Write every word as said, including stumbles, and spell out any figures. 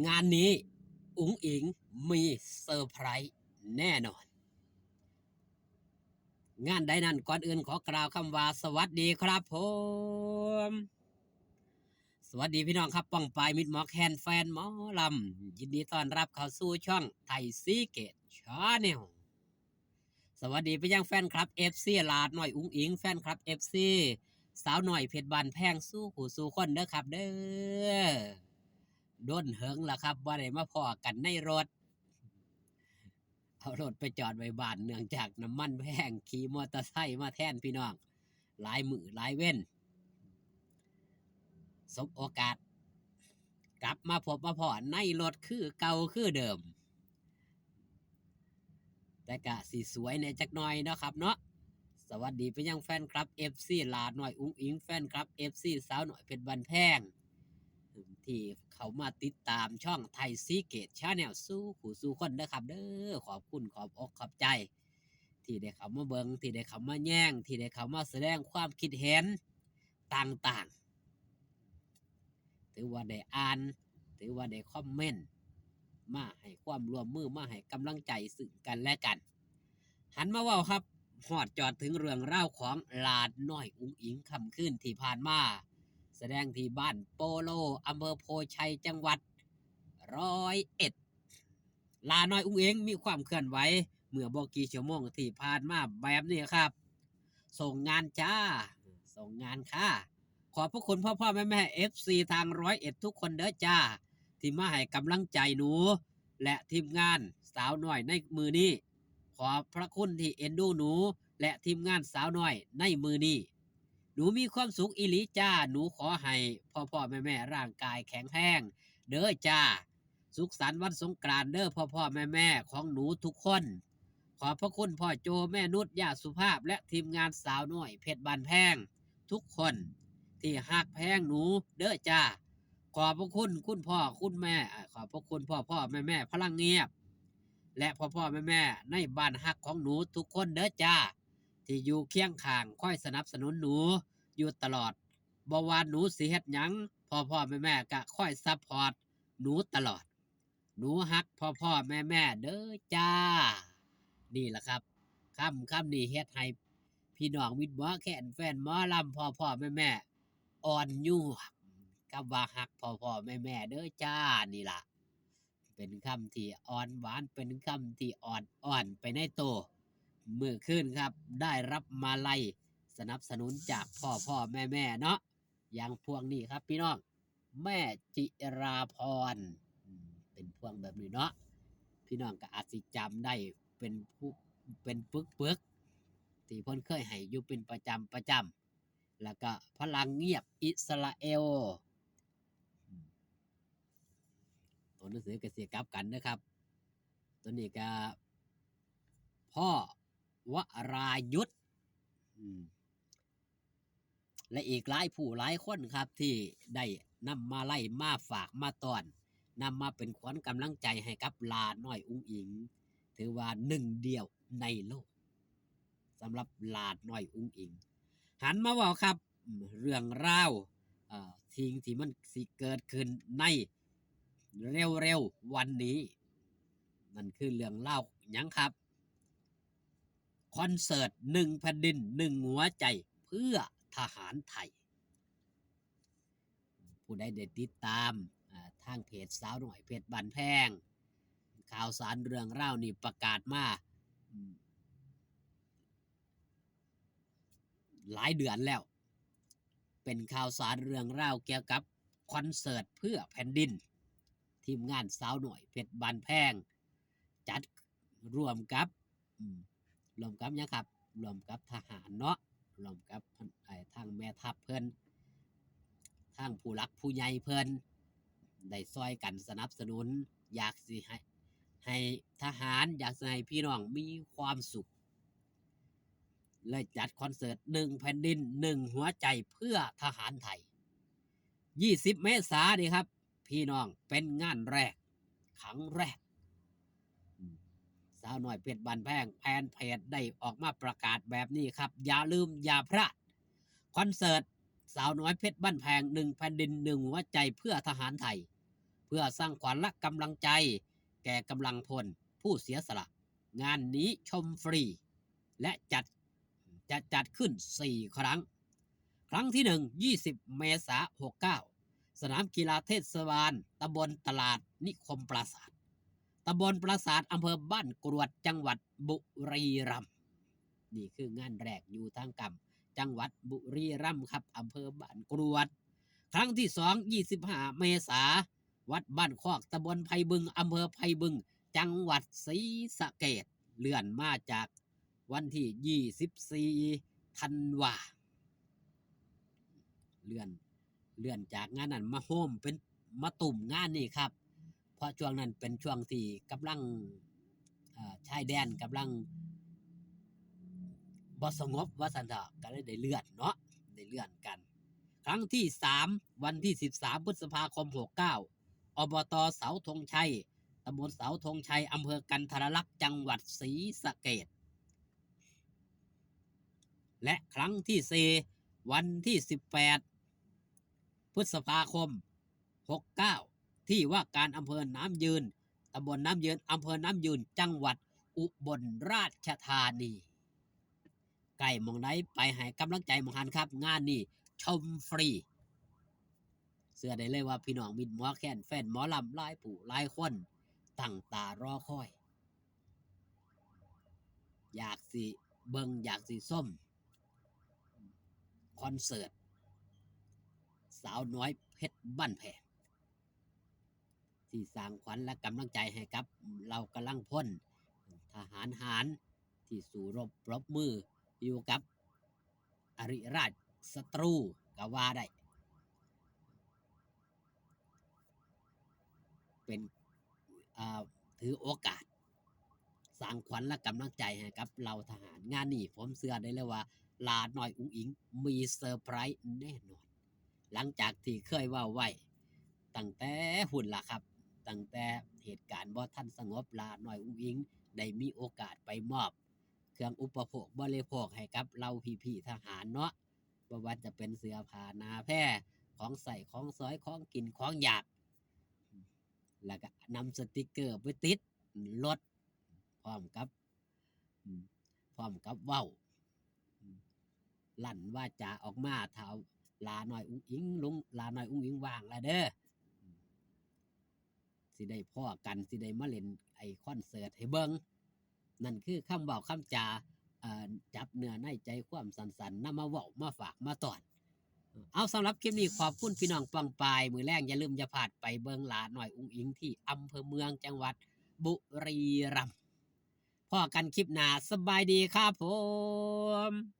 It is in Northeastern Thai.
งานนี้อุ๋งอิ๋งมีเซอร์ไพรส์แน่นอน งานใดนั้นก่อนอื่นขอกล่าวคำว่าสวัสดีครับผม สวัสดีพี่น้องครับ ป้องปายมิตรหมอแคนแฟนหมอลำ ยินดีต้อนรับเข้าสู่ช่องไทยซีเกตชาแนล สวัสดีไปยังแฟนคลับเอฟซีหลาดน้อยอุ๋งอิ๋ง แฟนคลับเอฟซีสาวน้อยเพชรบ้านแพง สู่ผู้สู่คนเด้อครับเด้อ โดนเหิงแล้วครับบ่ได้มาพ้อกันในรถ เอารถไปจอดไว้บ้านเนื่องจากน้ำมันแพง ขี่มอเตอร์ไซค์มาแทนพี่น้อง หลายมื้อหลายเว็น สบโอกาส กลับมาพบมาพ้อในรถคือเก่าคือเดิม แต่กะสิสวยแหน่จักหน่อยเนาะครับเนาะ สวัสดีไปยังแฟนคลับเอฟซีหลาดน้อยอุ๋งอิ๋ง แฟนคลับเอฟซีสาวน้อยเพชรบ้านแพง ที่เข้ามาติดตามช่องไทยซีเกตชาแนล สู่ผู้สู่คนเด้อครับเด้อ ขอบคุณขอบอกขอบใจ ที่ได้เข้ามาเบิ่ง ที่ได้เข้ามาแยง ที่ได้เข้ามาแสดงความคิดเห็นต่างๆ ถือว่าได้อ่าน ถือว่าได้คอมเมนต์ มาให้ความร่วมมือ มาให้กำลังใจซึ่งกันและกัน หันมาเว้าครับ ฮอดจอดถึงเรื่องราวของหลาดน้อยอุ๋งอิ๋งค่ำคืนที่ผ่านมา แสดงที่บ้านโปโล อำเภอโพชัย จังหวัดร้อยเอ็ด หลาดน้อยอุ๋งอิ๋งมีความเคลื่อนไหวเมื่อบ่กี่ชั่วโมงที่ผ่านมาแบบนี้ครับ ส่งงานจ้า ส่งงานค่ะ ขอบพระคุณพ่อพ่อแม่แม่เอฟซีทางร้อยเอ็ดทุกคนเด้อจ้า ที่มาให้กำลังใจหนู และทีมงานสาวน้อยในมือนี้ ขอบพระคุณที่เอ็นดูหนู และทีมงานสาวน้อยในมือนี้ หนูมีความสุขอีหลีจ้า หนูขอให้พ่อพ่อแม่แม่ร่างกายแข็งแรงเด้อจ้า สุขสันต์วันสงกรานต์เด้อพ่อพ่อแม่แม่ของหนูทุกคน ขอบพระคุณพ่อโจแม่นุชย่าสุภาพ และทีมงานสาวน้อยเพชรบ้านแพง ทุกคนที่ฮักแพงหนูเด้อจ้า ขอบพระคุณคุณพ่อคุณแม่ อ่า ขอบพระคุณพ่อพ่อแม่แม่พลังเงียบ และพ่อพ่อแม่แม่ในบ้านฮักของหนูทุกคนเด้อจ้า ที่อยู่เคียงข้างคอยสนับสนุนหนูอยู่ตลอด บ่ว่าหนูสิเฮ็ดหยัง พ่อพ่อแม่แม่ก็คอยซัพพอร์ตหนูตลอด หนูฮักพ่อพ่อแม่แม่เด้อจ้า นี่ล่ะครับ คำ คำนี้เฮ็ดให้พี่น้องมิตรหมอแคนแฟนหมอลำพ่อพ่อแม่แม่อ่อนยวบ คำว่าฮักพ่อพ่อแม่แม่เด้อจ้า นี่ล่ะ เป็นคำที่อ่อนหวาน เป็นคำที่อ่อนอ่อนไปในโต มื้อคืนครับ ได้รับมาลัยสนับสนุนจากพ่อพ่อแม่แม่เนาะ อย่างพวงนี้ครับพี่น้อง แม่จิราพร อืม เป็นพวงแบบนี้เนาะ พี่น้องก็อาจสิจำได้ เป็นผู้ เป็นปึกๆ ที่เพิ่นเคยให้อยู่เป็นประจำประจำ แล้วก็พลังเงียบอิสราเอล อืม ตัวหนังสือก็สิกลับกันนะครับ ตัวนี้ก็ พ่อวรายุทธ อืม และอีกหลายผู้หลายคนครับ ที่ได้นำมาลัยมาฝากมาต้อน นำมาเป็นขวัญกำลังใจให้กับหลาน้อยอุ๋งอิ๋ง ถือว่าหนึ่งเดียวในโลก สำหรับหลาน้อยอุ๋งอิ๋ง หันมาเว้าครับ อืม เรื่องราว เอ่อ สิ่งที่มันสิเกิดขึ้นในเร็วๆวันนี้ นั่นคือเรื่องราวหยังครับ คอนเสิร์ตหนึ่งแผ่นดินหนึ่งหัวใจเพื่อทหารไทย ผู้ใดได้ติดตาม อ่า ทางเพจสาวน้อยเพชรบ้านแพง ข่าวสารเรื่องราวนี่ประกาศมา อืม หลายเดือนแล้ว เป็นข่าวสารเรื่องราวเกี่ยวกับคอนเสิร์ตเพื่อแผ่นดิน ทีมงานสาวน้อยเพชรบ้านแพง จัดร่วมกับ อืม ร่วมกับหยังครับ ร่วมกับทหารเนาะ ร่วมกับ ไอ้ ทางแม่ทัพเพิ่น ทางผู้หลักผู้ใหญ่เพิ่น ได้ซอยกันสนับสนุน อยากสิให้ ให้ทหาร อยากสิให้พี่น้องมีความสุข เลยจัดคอนเสิร์ตหนึ่งแผ่นดินหนึ่งหัวใจเพื่อทหารไทย ยี่สิบเมษานี่ครับ พี่น้อง เป็นงานแรก ครั้งแรก อืม สาวน้อยเพชรบ้านแพง แฟนเพจได้ออกมาประกาศแบบนี้ครับ อย่าลืมอย่าพลาด คอนเสิร์ตสาวน้อยเพชรบ้านแพง หนึ่งแผ่นดินหนึ่งหัวใจเพื่อทหารไทย เพื่อสร้างขวัญและกำลังใจแก่กำลังพลผู้เสียสละ งานนี้ชมฟรี และจัด จะจัดขึ้นสี่ครั้ง ครั้งที่หนึ่ง ยี่สิบ เมษา หกเก้า สนามกีฬาเทศบาลตำบลตลาดนิคมปราสาท ตำบลปราสาท อำเภอบ้านกรวด จังหวัดบุรีรัมย์ นี่คืองานแรกอยู่ทางกำ จังหวัดบุรีรัมย์ครับ อำเภอบ้านกรวด ครั้งที่สอง ยี่สิบห้า เมษา วัดบ้านคอก ตำบลไพบึง อำเภอไพบึง จังหวัดศรีสะเกษ เลื่อนมาจากวันที่ ยี่สิบสี่ ธันวา เลื่อน เลื่อนจากงานนั้นมาโฮมเป็น มาตุ่มงานนี่ครับ เพราะช่วงนั้นเป็นช่วงที่กำลัง เอ่อ ชายแดนกำลังบ่สงบว่าซั่นเถาะ ก็เลยได้เลื่อนเนาะ ได้เลื่อนกัน ครั้งที่สาม วันที่ สิบสาม พฤษภาคม หกเก้า อบต.เสาธงชัย ตำบลเสาธงชัย อำเภอกันทรลักษณ์ จังหวัดศรีสะเกษ และครั้งที่สี่ วันที่ สิบแปด พฤษภาคม หกเก้า ที่ว่าการอำเภอน้ำยืน ตำบลน้ำยืน อำเภอน้ำยืน จังหวัดอุบลราชธานี ใกล้หม่องใดไปให้กำลังใจหม่องหั้นครับ งานนี้ชมฟรี เชื่อได้เลยว่าพี่น้องมิตรหมอแคน แฟนหมอลำหลายผู้หลายคนตั้งตารอคอย อยากสิเบิ่ง อยากสิชมคอนเสิร์ตสาวน้อยเพชรบ้านแพง ที่สร้างขวัญและกำลังใจให้กับเหล่ากำลังพล ทหารหารที่สู้รบปรบมืออยู่กับอริราชศัตรูก็ว่าได้ เป็น อ่า ถือโอกาสสร้างขวัญและกำลังใจให้กับเหล่าทหาร งานนี้ผมเชื่อได้เลยว่าหลาน้อยอุ๋งอิ๋งมีเซอร์ไพรส์แน่นอน หลังจากที่เคยเว้าไว้ตั้งแต่พู้นล่ะครับ ตั้งแต่เหตุการณ์บ่ทันสงบ หลาน้อยอุ๋งอิ๋งได้มีโอกาสไปมอบเครื่องอุปโภคบริโภคให้กับเหล่าพี่ๆทหารเนาะ บ่ว่าจะเป็นเสื้อผ้าหน้าแพร ของใช้ของสอย ของกินของอยาก แล้วก็นำสติกเกอร์ไปติดรถ พร้อมกับ อืม พร้อมกับเว้า อืม ลั่นวาจาออกมา ถ้าหลาน้อยอุ๋งอิ๋ง ลุงหลาน้อยอุ๋งอิ๋งว่างแล้วเด้อ อืม สิได้พ้อกัน สิได้มาเล่นไอ้คอนเสิร์ตให้เบิ่ง นั่นคือคำเว้าคำจา เอ่อ จับเนื้อในใจความสั้นๆ นำมาเว้ามาฝากมาต้อน เอา สำหรับคลิปนี้ขอบคุณพี่น้องป้องปาย มื้อแลงอย่าลืมอย่าพลาดไปเบิ่งหลาน้อยอุ๋งอิ๋งที่อำเภอเมืองจังหวัดบุรีรัมย์ พ้อกันคลิปหน้า สบายดีครับผม